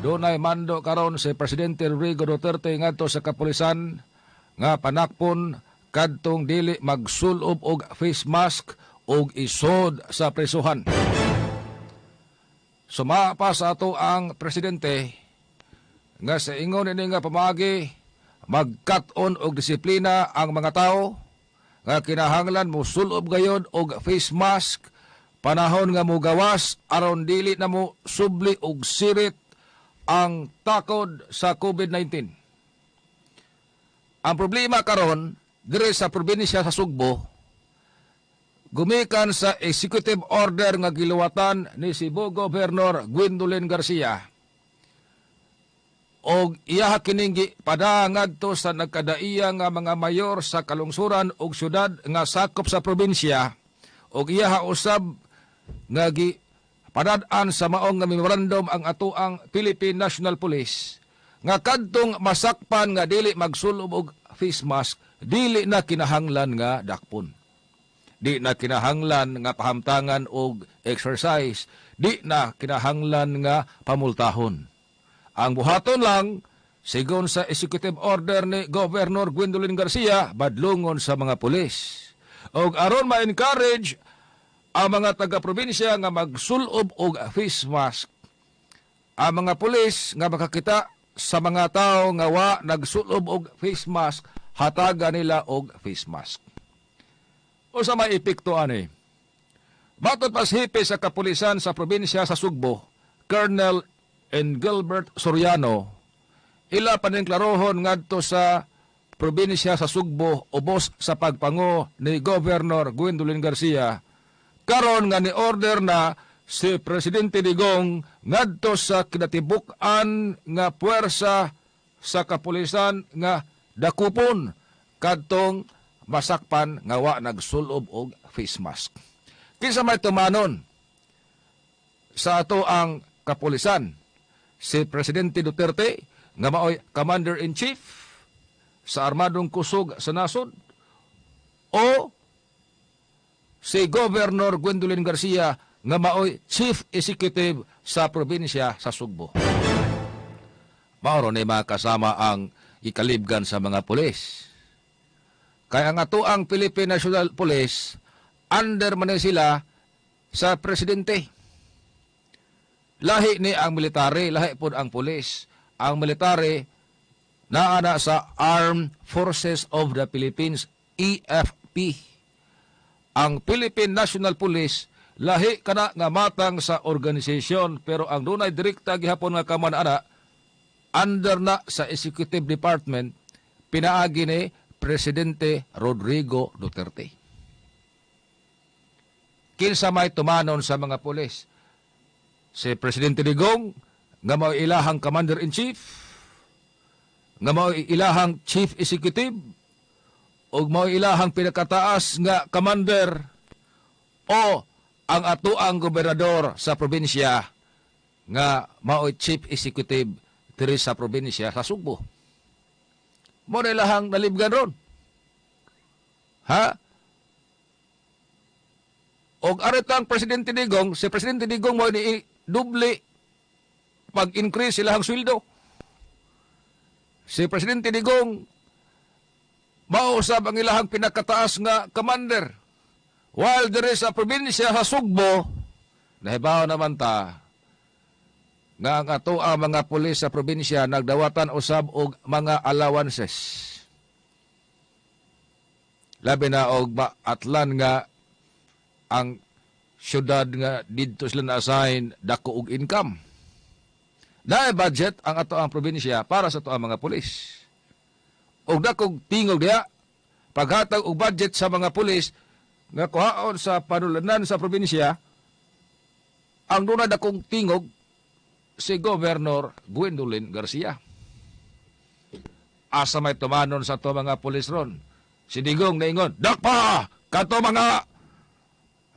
Dunay mando karon si Presidente Rodrigo Duterte ngadto sa kapulisan nga panakpon kadtong dili magsulob og face mask og isod sa presuhan. Suma pa sa ato ang presidente nga sa ingon ini nga pamaagi, magkat-on og disiplina ang mga tao nga kinahanglan mosulob gayod og face mask panahon nga mugawas aron dili na mo subli og sirit ang takod sa COVID-19. Ang problema karon diri sa probinsya sa Sugbo, gumikan sa executive order nga giluwatan ni Cebu Governor Gwendolyn Garcia og iyaha kining gipada ngadto sa nagkadaiya nga mga mayor sa kalungsuran og syudad nga sakop sa probinsya, og iyaha usab nga gi padad-an sa maong nga memorandum ang atoang Philippine National Police nga kadtong masakpan nga dili magsulob og face mask, dili na kinahanglan nga dakpon, di na kinahanglan nga pahamtangan og exercise, di na kinahanglan nga pamultahon. Ang buhaton lang, sigon sa executive order ni Governor Gwendolyn Garcia, badlungon sa mga pulis. Og aron ma-encourage ang mga taga-probinsya nga magsulob og face mask, ang mga pulis nga makakita sa mga tao nga wa nagsulob og face mask, hatagan nila og face mask. Unsa may epekto ani? Matod pa sa hepe sa kapulisan sa probinsya sa Sugbo, Colonel Engelbert Soriano, ila paninklarohon ngadto sa probinsya sa Sugbo ubos sa pagpango ni Governor Gwendolyn Garcia karon nga ni-order na si Presidente Digong ngadto sa kinatibuk-an nga puwersa sa kapulisan nga dakupon kadtong masakpan nga wa nagsulob og face mask. Kinsa may tumanon sa ato ang kapulisan? Si Presidente Duterte nga maoy Commander-in-Chief sa armadong kusog sa nasod o si Governor Gwendolyn Garcia nga maoy Chief Executive sa probinsya sa Sugbo? Mao ni, mga kasama, ang ikalibgan sa mga pulis. Kaya nga to ang Philippine National Police, under man ni sila sa presidente. Lahi ni ang military, lahi pod ang pulis. Ang military naa na sa Armed Forces of the Philippines, AFP. Ang Philippine National Police, lahi kana nga matang sa organisasyon, pero ang dunay direkta gihapon nga kaman ana under na sa Executive Department pinaagi ni Presidente Rodrigo Duterte. Kinsa may tumanon sa mga pulis? Si Presidente Digong nga mao ilahang Commander-in-Chief, nga mao ilahang Chief Executive ug mao ilahang pinakataas nga commander, o ang atoang gobernador sa probinsya nga mao'y Chief Executive diri sa probinsya sa Sugbo? Mao na ilahang nalibgan ron. Ha? Og arit ang Presidente Digong, si Presidente Digong mo ni doble pag-increase ilahang sweldo. Si Presidente Digong mao usab ang ilahang pinakataas nga commander. While diri sa probinsya sa Sugbo, nahibaw naman ta nga ang ato ang mga pulis sa probinsya nagdawatan usab og mga allowances. Labi na og maatlan nga ang syudad nga didto sila na-assign dako og income. Naay budget ang ato ang probinsya para sa ato ang mga pulis. Og dakog tingog diha paghatag og budget sa mga pulis nga kuhaon sa panulanan sa probinsya, ang dunay dakong tingog si Governor Gwendolyn Garcia. Asa may tumanon sa ato mga pulis ron? Si Digong naingon, "Dakpa! Kato mga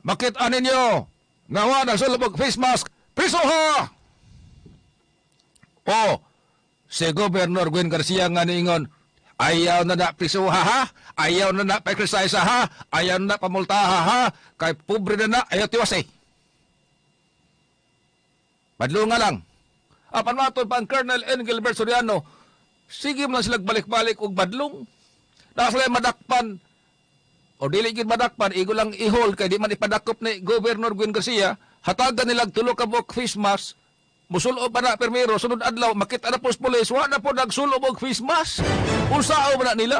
makita ninyo nga wa nagsulob og face mask, priso ha!" O si Governor Gwen Garcia nga niingon, "Ayaw na na prisuha ha, ayaw na na pa-exercise ha, ayaw na na pamultaha ha, kay pobre na na, ayaw tiwas eh. Badlo nga lang." Apan matod pa ang Colonel Engelbert Soriano, sige man sila balik-balik og badlong. Na sila madakpan o dili gid madakpan, igo lang i-hold kay di man ipadakop ni Governor Gwen Garcia, hatagan nila tulo ka buok face mask, musulob pa na permero, sunod adlaw makita na po sa pulis, wa na po nagsulob og face mask. Unsao man na nila?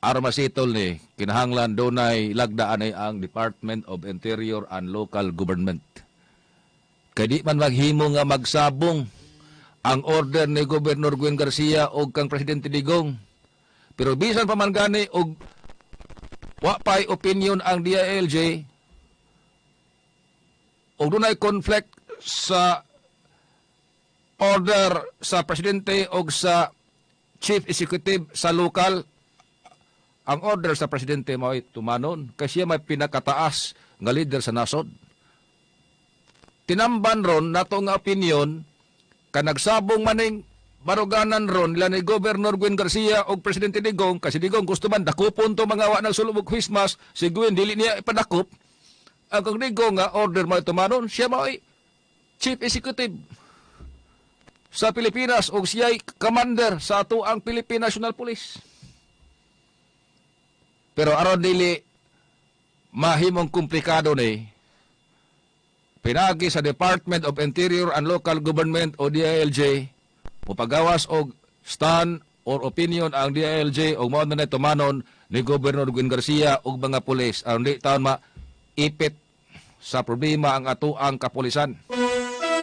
Aron masitol ni, kinahanglan dunay lagdaan ay ang Department of Interior and Local Government. Kay di man maghimo nga magsabong ang order ni Governor Gwen Garcia o kang Presidente Digong. Pero bisan pa man gani og wa pay opinion ang DILJ og dunay conflict sa order sa presidente og sa chief executive sa local, ang order sa presidente mao'y tumanon kay siya may pinakataas nga leader sa nasod. Tinamban ron nato nga opinion kanagsabong maning baruganan ron nila ni Governor Gwen Garcia og Presidente Digong, kasi Digong gusto man dakupon to mga wa nagsulob og face mask, si Gwen dili niya ipadakop. Ang kang Digong nga order mo tumanon, siya mao'y chief executive sa Pilipinas og siya'y commander sa ato ang Philippine National Police. Pero aron dili mahimong komplikado ni, pinagi sa Department of Interior and Local Government o DILJ, mupagawas og stand or opinion ang DILJ og mao na tumanon ni Governor Gwen Garcia og mga pulis aron di taon maipit sa problema ang atoang kapulisan.